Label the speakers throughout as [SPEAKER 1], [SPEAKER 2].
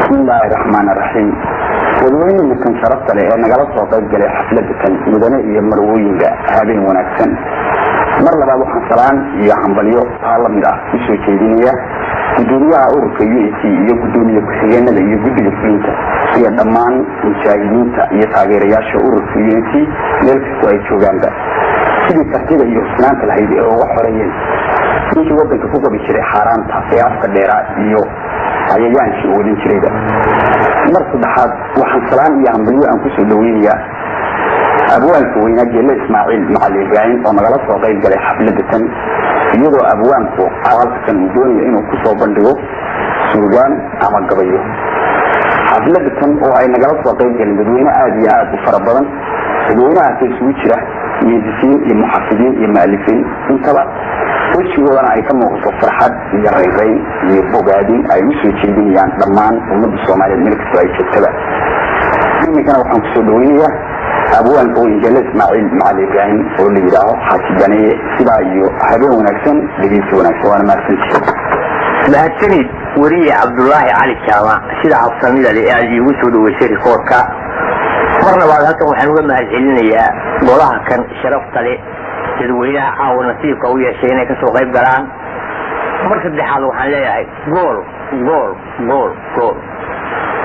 [SPEAKER 1] Bismillaahi raxmaani raxiim. Dadweyne kan sharafta leh ee nagala soo qayb galay xafladda tan, mudane iyo marwooyinka, habeen wanaagsan. Mar labaad waxaan salaan iyo hambalyo taa la mid ah u soo jeedinaya gudoomiyaha ururka UAC iyo gudoomiye ku-xigeenada iyo guddiga fulinta iyo dhammaan mujaahidiinta iyo taageerayaasha ururka UNC meel kastoo ay joogaanba, sidii kartida iyo hufnaanta lahayd ee uga xoreeyeen ninkii waddanka ku qabi jiray xaaraanta ee afka dheeraa iyo cayayaankii uu wadan jirayba. Mar saddexaad waxaan salaan iyo hambalyo aan kusoo dhaweynayaa abwaanka weynaa Geelle Ismaaciil Macali Ibraahim oo nagala soo qayb galay xafladda tan, iyadoo abwaanku halkan uu doonayo inuu kusoo bandhigo suugaan ama gabayo. Xafladda tan oo ay nagala soo qayb galeen dadweyne aada iyo aada u fara badan, dadweynahaas isugu jira muhindisiin iyo muxafidiin iyo mu'alifiin intaba, wejigoodana ay ka muuqato farxad iyo raynrayn iyo bogaadin ay u soo jeedinayaan dhammaan ummadda Soomaaliyeed meel kastoo ay joogtaba. Iminkana waxaan kusoo dhaweynayaa abwaanka weyn Geelle Ismaaciil Macali Ibraahim oo la yidhaaho Xaaji Daneeye. Sidaa iyo habeen wanaagsan, dhegeysi wanaagsan, waana mahadsantihi.
[SPEAKER 2] Mahadsanid weriye Cabdulaahi Cali Jaamac sida habsamida le ee aad iigu soo dhaweysay rikoorka. Mar labaad halkan waxaan uga mahad celinayaa golaha kan sharafta leh, dadweynaha caawa nasiibka u yeeshay inay kasoo qayb galaan. Mar saddexaad waxaan leeyahay gool, gool, gool, gool.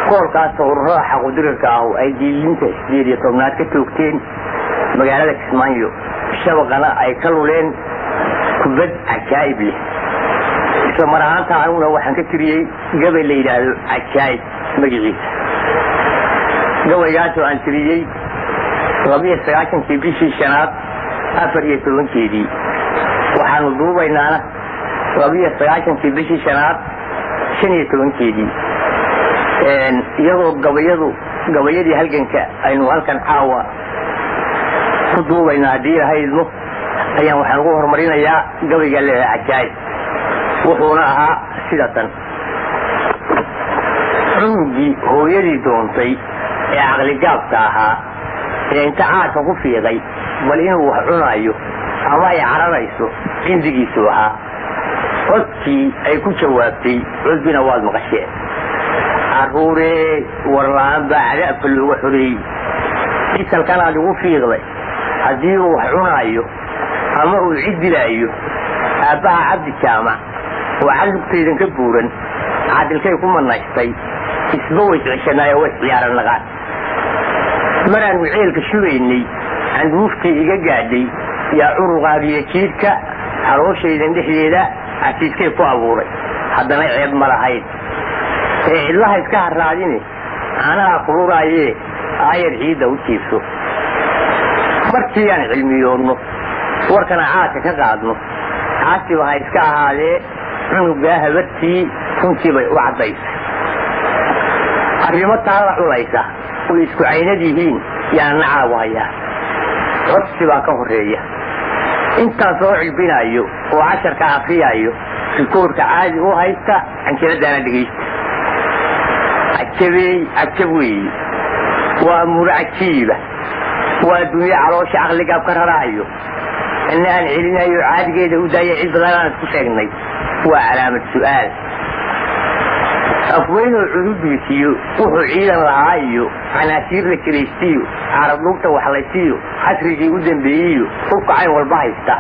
[SPEAKER 2] Goolkaasoo ururada xaqudirirka ahu ay diilinta 18aad ka toogteen magaalada Kismaayo, shabaqana ay ka luleen kubad cajaa'ib leh. Isla mar ahaanta aniguna waxaan ka tiriyey gabay la yidhaahdo Cajaa'ib magaciisa, gabaygaasoo aan tiriyey 92-kii bishii shanaad 14-keedii, waxaanu duubaynaana 92-kii bishii shanaad 15-keedii, iyadoo gabayadu gabayadii halganka aynu halkan caawa ku duubayna. Haddii Ilahay idmo ayaan waxaan ugu horumarinayaa gabaygaa leedahay Cajaa'ib, wuxuuna ahaa sida tan: Cunugii hooyadii doontay ee caqligaabka ahaa ee inta caadka ku fiiqay bal inuu wax cunaayo ama ay cararayso cindigiisu ahaa, codkii ay ku jawaabtay codbina waad maqasheen. Carruuree, warla-aan baa cadaabka looga xoreeyey. Isalkanaad igu fiiqday haddii uu wax cunaayo ama uu cid dilaayo. Aabbaha Cabdi Jaamac oo cadlugtaydan ka buuran cadilkay ku manaystay, isba ways ceshanaayo, ways ciyaaran naqaan. Maraannu ceelka shubaynay canduuftii iga gaadhay yaa curuqaagiyo jiidhka calooshaydan dhexdeeda casiiskay ku abuuray. Haddana ceeb ma lahayn ee cidlaha iska harraadine, caanaha kuluraayee aayar ciidda u jiibso. Markii aan cilmiyoodno warkana caadka ka qaadno, caasiba ha iska ahaadee cunugaa habartii runtii bay u caddaysay. Arrimo taa la culaysa oy isku caynad yihiin yaana caawu hayaa, codsi baa ka horreeya. Intaan soo cilbinaayo oo casharka akriyaayo, rikoorka caadi u haysta, canjiradaana dhegaysta. Cajabey, cajab weeye, waa muro cajiiba, waa dunyo caloosha caqligaab ka raraayo, ina aan celinayo caadigeeda u daaya. Cid badan aan isku sheegnay waa calaamad su'aal. Afweynoo cududiisiyo wuxuu ciidan lahaa iyo canaasiir la kiraystiyo, carabdhuugta waxlaysiyo, casrigii u dambeeyiyo hubka cayn walba haysta.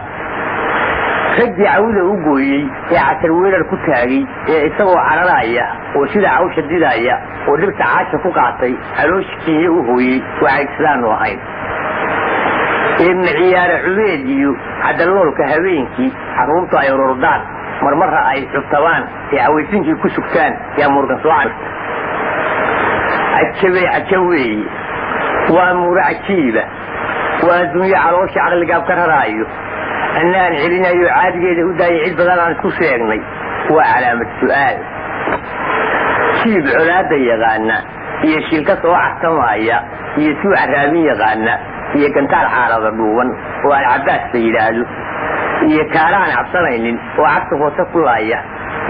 [SPEAKER 2] Raggii cawda u gooyey ee casar weerar ku taagay ee isagoo cararaya oo sida cawsha didaaya oo dhirta caasha ku qaatay caloosh kiiye u hooyey, waxaysidaanu ahayn ee maciyaara cubeed iyo cadaloolka habeenkii carruurtu ay rordaan, marmarra ay cubtabaan ee cawaysinkii ku sugtaan yaa murgan soo carta. Cajabey, cajab weeye, waa muro cajiiba, waa dunyo caloosha caqligaab ka raraayo, anna aan celinayo caadigeeda u daayay. Cid badan aan isku sheegnay waa calaamad su'aal. Jiib colaadda yaqaana iyo shiilka soo cartamaaya iyo suu carraabin yaqaana iyo gantaal xaalada dhuuban oo Alcabaas la yidhaahdo iyo kaala aan cabsanaynin oo cagta hoose ku laaya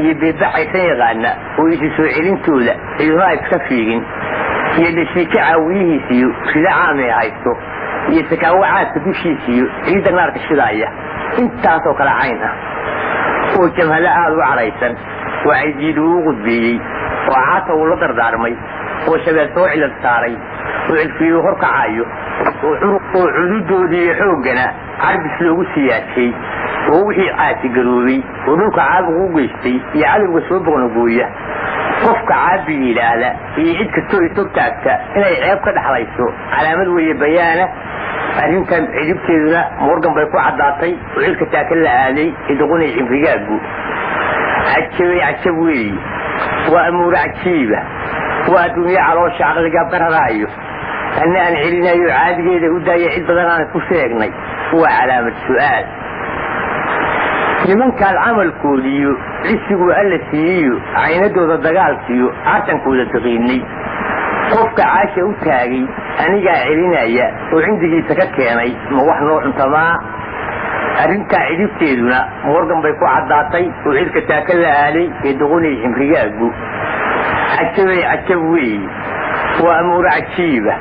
[SPEAKER 2] iyo beebba caysan yaqaana oo isu soo celintooda ciduna iska fiigin iyo dhashiike caawiyihiisiyo rida caamee haysto iyo sakaawo caadka dushiisiyo ciidda naarka shidaaya, intaasoo kale cayn ah oo jamhado aada u cadhaysan oo caydiid uu qudbeeyey. Oo caata uu la dardaarmay, oo shabeel soo cilad saaray, oo cilfiyu hor kacayo, oo cududoodii iyo xooggana carbis loogu siyaashay, oo wixii caasigaroobay oo dhulka caabuq u geystay iyo cadowga soo boqnagooya, qofka caabi yidhaahda iyo cid kastoo isor taagta inay ceeb ka dhaxlayso calaamad weeye bayaana. Arrintan cidhibteeduna Morgan bay ku caddaatay, oo cilka taaka la aaday ee doqonay cimrigaagu. Cajabay cajab weeye, waa amuure cajiiba, waa adduunyo caloosha caqligaab ka raraayo. Anna aan celinayo, caadigeeda u daaya, cid badan aan isku sheegnay, waa calaamad su'aal. Nimankaas camalkoodiiyo cisiguu Alla siiyeyo, caynadooda dagaalkiyo cartankooda taqiinay, qofka caasha u taagay anigaa celinaya oo cindigiisa ka keenay, ma wax noo cuntamaa? Arrintaa cidhibteeduna Morgan bay ku caddaatay, oo cirka taaka la aaday ee doqonay cimrigaagu. Cajabay cajab weeye, waa amuure cajiiba,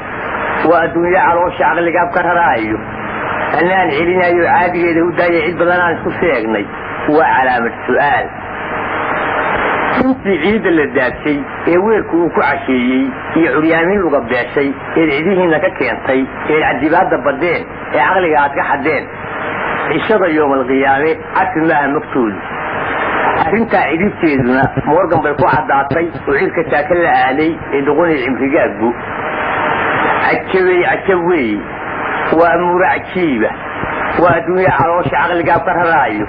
[SPEAKER 2] waa adduunyo caloosha caqligaab ka raraayo. Anna aan celinayo, caadigeeda u daaya, cid badan aan isku sheegnay, waa calaamad su'aal. Intii ciidda la daadshay ee weelku uu ku casheeyey iyo curyaamin luga beeshay eed cidihiinna ka keentay, eed cadibaadda badeen ee caqliga aad ka xaddeen, cishada yoomalqiyaame cafi maaha magtoodu. Arrintaa cidhibteeduna Morgan bay ku caddaatay, oo cirka taaka la aaday ee doqonay cimrigaagu. Cajabay cajab weeye, waa amuure cajiiba, waa adduunyo caloosha caqligaab ka raraayo.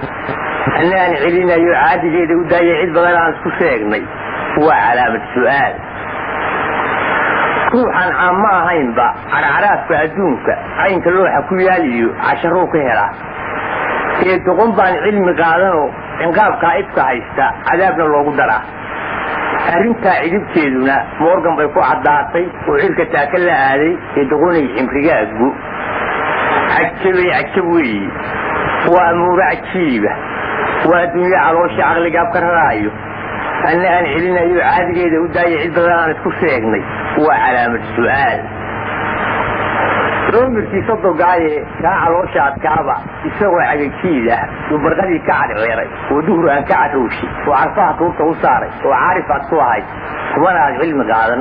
[SPEAKER 2] Anna aan celinayo, caadigeeda u daaya, cid badan aan isku sheegnay, waa calaamad su'aal. Ruuxaan caamma ahaynba carcaraafka adduunka caynka looxa ku yaal iyo casharuu ka helaa, ee doqon baan cilmi qaadanoo cinqaabkaa ifka haysta cadaabna loogu daraa. Arrintaa cidhibteeduna Morgan bay ku caddaatay, oo cirka taaka la aaday ee doqonay cimrigaagu. Cajabay cajab weeye, waa amuure cajiiba, waa adduunyo caloosha caqligaab ka raraayo. Anna aan celinayo, caadigeeda u daaya, cid badan aan isku sheegnay, waa calaamad su'aal. Roomirkii sodogaaye kaa caloosha adkaaba isagoo cagajiid ah uu barqadii ka cadceeray, oo duhur aan ka cadrooshay, oo carfaha tuurta u saaray, oo caarif aad ku ahayd kumana aad cilmi qaadan,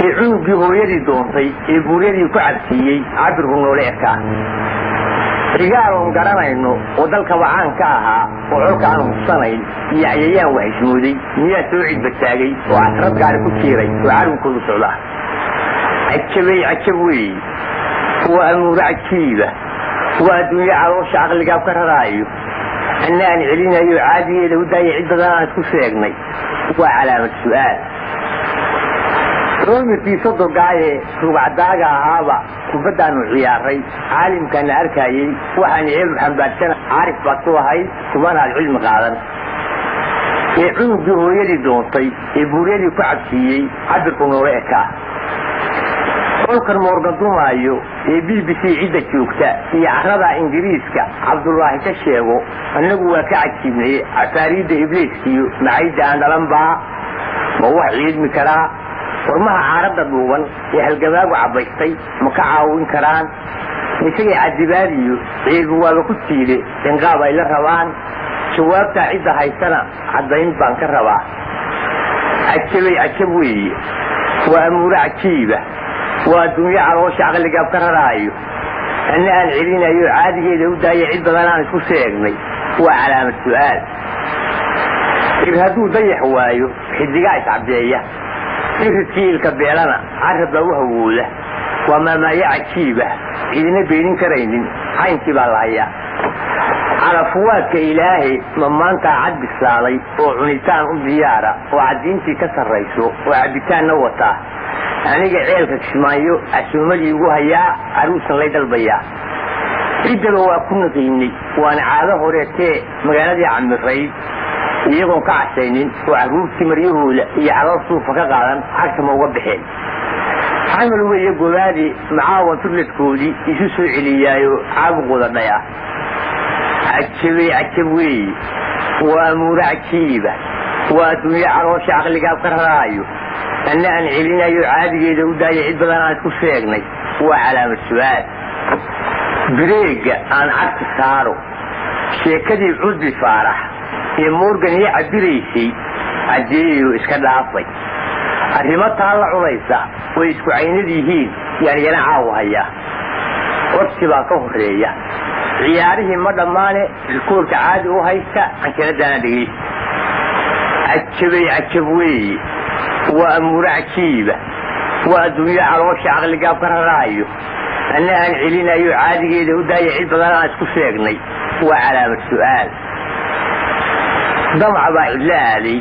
[SPEAKER 2] ee cunugii hooyadii doontay ee buuryadii ku cabsiiyey cabirku noole ekaa. Cigaaloon garanayno oo dalkaba caan ka ahaa oo colka aan hubsanayn iyo cayayaan wax ismooday miyaa soo cidbataagay oo casrad gaari ku jiiray oo carunkoodu socdaa? Cajabay cajab weeye, waa amuure cajiiba, waa adduunyo caloosha caqligaab ka raraayo. Anna aan celinayo, caadigeeda u daaya, cid badan aan isku sheegnay, waa calaamad su'aal. Roomirkii sodogaaye rugcadaaga ahaaba kubaddaanu ciyaaray caalimkaana arkayey, waxaan ceeb xambaarsana caarif baad ku ahayd kumanaad cilmi qaadan, ee cunugii hooyadii doontay ee buuryadii ku cabsiiyey cabirku noole ekaa. Colkan Moorgan dumaayo ee BBC cidda joogta iyo carrada Ingiriiska Cabdullaahi ka sheego, annagu waa ka cajiibnaye. Cafaariidda ibliiskiyo macayda aan dhalan baa ma wax ciidmi karaa? Warmaha caaradda dhuuban ee halgamaagu cabbaystay ma ka caawin karaan? Isagay cadibaadiyo ceelbu waaba ku tiile cinqaab ay la rabaan. Jawaabtaa cidda haysana caddayn baan ka rabaa. Cajabay cajab weeye, waa amuure cajiiba, waa adduunyo caloosha caqligaab ka raraayo. Anna aan celinayo, caadigeeda u daaya, cid badan aan isku sheegnay, waa calaamad su'aal. Ir hadduu dayax waayo xidigaa iscabdeeya, iridkii ilka beelana carab baa u hawooda. Waa maamaayo cajiiba, cidina beenin karaynin, caynkii baa la hayaa. Calafuwaadka Ilaahay ma maantaa cad bislaaday oo cunitaan u diyaara oo caddiintii ka sarrayso oo cabbitaanna wataa? Aniga ceelka Kismaayo casuumadii igu hayaa, caruusan lay dalbayaa. Ciddaba waa ku naqiinay, waana caado horeetee magaaladii camirayd iyagoon ka cashaynin oo carruurtii maryahooda iyo calool suufa ka qaadan cagta ma uga baxeen? Camal weeye gobaadi macaawan firladkoodii isu soo celiyaayo caabuqooda dhaya. Cajabay cajab weeye, waa amuure cajiiba, waa adduunyo caloosha caqligaab ka raraayo. Anna aan celinayo, caadigeeda u daaya, cid badan aan isku sheegnay, waa calaamad su'aal. Bireega aan cagta saaro sheekadii Cudbi Faarax ee Morgan ii cabiraysay. Caddeeyo iska dhaafay. Arrimo taa la cunaysa way isku caynad yihiin yaan iyana caawa hayaa. Codsi baa ka horreeya. Ciyaarihii ma dhammaane, rikoorka caadi u haysta canjaladaana dhegaysta. Cajabay cajab weeye, waa amuuro cajiiba, waa adduunyo caloosha caqligaab ka raraayo. Anna aan celinayo caadigeeda u daaya, cid badan aan isku sheegnay waa calaamad su'aal. Damac baa cidla aaday,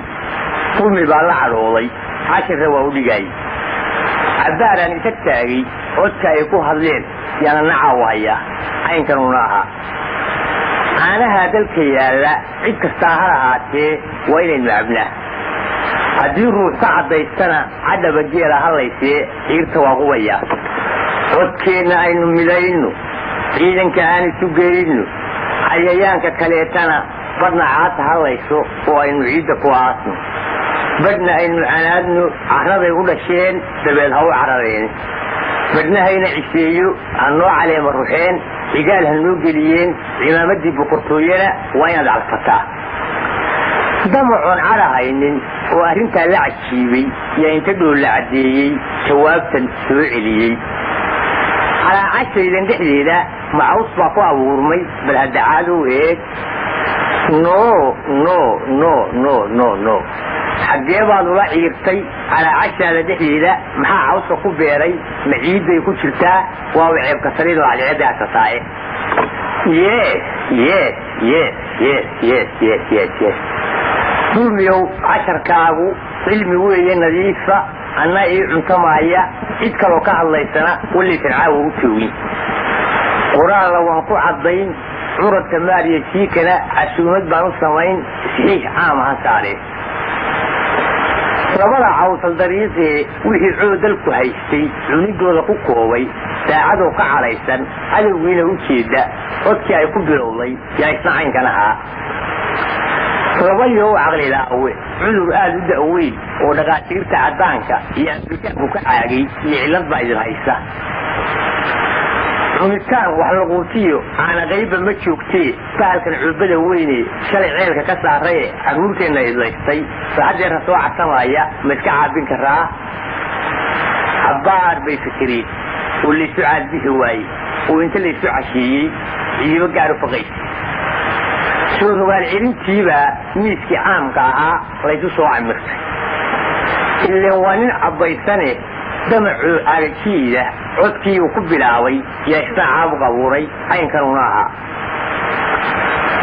[SPEAKER 2] dulmi baa la cadhooday, cashirna waa u dhigay. Cabbaaraan isa taagay codka ay ku hadleen yaana nacaaw hayaa, caynkanuna ahaa. Caanaha dalka yaalla cid kastaa ha lahaatee waa inaynu cabnaa. Haddii ruux ka caddaystana cadhaba geela hadlaysee ciirta waa qubaya. Codkeenna aynu midayno, ciidanka aan isu geyno, cayayaanka kaleetana badhna caata hadlayso oo aynu ciidda ku aasno, badhna aynu canaadno carraday u dhasheen dabeed ha u carareen, badhnahayna ciseeyo ha noo caleema ruxeen, cigaal ha noo geliyeen, cimaamaddii boqortooyana waa inaad calfataa. Damacoon cadhahaynin oo arrintaa la cajiibay yaa inta dhool la caddeeyey jawaabtan soo celiyey. Calaacashaydan dhexdeeda macaws baa ku abuurmay, bal hadda caadow eeg. No, no, no, no, no, no. Xaggee baad ula ciirtay calaacashaada dhexdeeda? Maxaa cawska ku beeray? Ma ciidday ku jirtaa? Waaba ceebka saliid oo cadceedda hasataaye. Yes, yes, yes, yes, yes, yes, yes, yes. Dulmiyow, casharkaagu cilmi weeye nadiifa, anna ii cuntamaaya, cid kaloo ka hadlaysana wallaysan caawa u joogin. Qoraalna waan ku caddayn, curadka maariya jiikana casuumad baan u samayn, saxiix caam ha saareen. Labada cawsal dariiqee wixii cood dalku haystay cunidooda ku koobay, daacadoo ka cadhaysan cadowgiina u jeeda, codkii ay ku bilowday yaa isna caynkan ahaa. Labayow caqli laawe, cudur aada u da'weyn oo dhakhaatiirta caddaanka iyo Afrikaanku ka caagay iyo cillad baa idin haysa. Cunitaan wax laquutiyo caana qayba ma joogtee, bahalkan cuubada weyne shalay ceelka ka saaraye carruurteenna idlaystay saxadeerra soo cartamaya ma iska caabin karaa? Cabbaar bay fikireen oo laysu caadbixi waayey, oo inta laysu casheeyey ciibo gaar u faqaysay. Soo rogaal celintiibaa miiskii caamka ahaa laysu soo camirtay. Ileen waa nin cabbaysane damacuu cagajiida codkii uu ku bilaabay yaa isna caabuq abuuray, caynkanuna ahaa.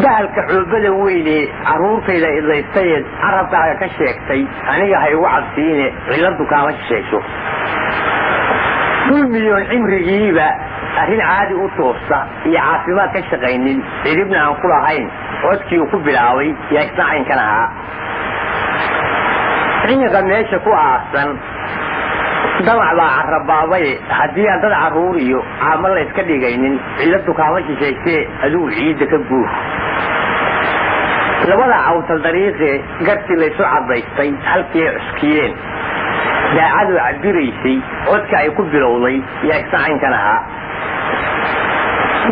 [SPEAKER 2] Bahalka cuubada weyne carruurtayda idlaystayeed carabkaaga ka sheegtay aniga ha igu cabsiine, cilladdu kaama shisheesho. Dulmiyoon cimrigiiba arrin caadi u toosta iyo caafimaad ka shaqaynin, cidibna aan ku lahayn, codkii uu ku bilaabay yaa isna caynkan ahaa. Ciiqa meesha ku aasan damac baa carabaabaye, haddii aan dad carruur iyo caamo la yska dhigaynin cilladdu kaama shishaysee adigu ciidda ka guur. Labada cawsal dariiqee gartii laysu caddaystay halkii ay cuskiyeen daacadu cabiraysay codka ay ku bilowday yaa isna caynkan ahaa.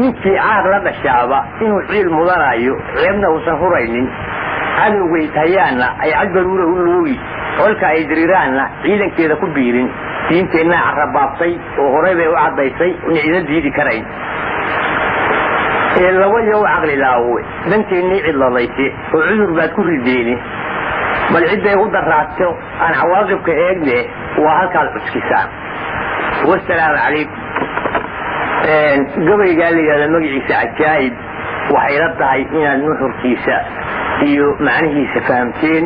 [SPEAKER 2] Ninkii caar la dhashaaba inuu ciil mudanayo ceebna uusan huraynin, cadowgay tahayaanna ay cadbaruura u loogi, colka ay diriiraanna ciidankeeda ku biirin, diinteennaa carrabaabtay oo horay bay u caddaysay oon ciidan diidi karayn. Ee laba yow caqli laawe, danteennii cidladayse oo cudur baad ku rideeni, bal cidday u daraato aan cawaaqibka eegne waa halkaad cuskisaan. Wasalaamu calaykum. Gabaygaa la yidhahda magaciisa Cajaa'ib, waxay la tahay inaad nuxurkiisa iyo macnihiisa fahamteen.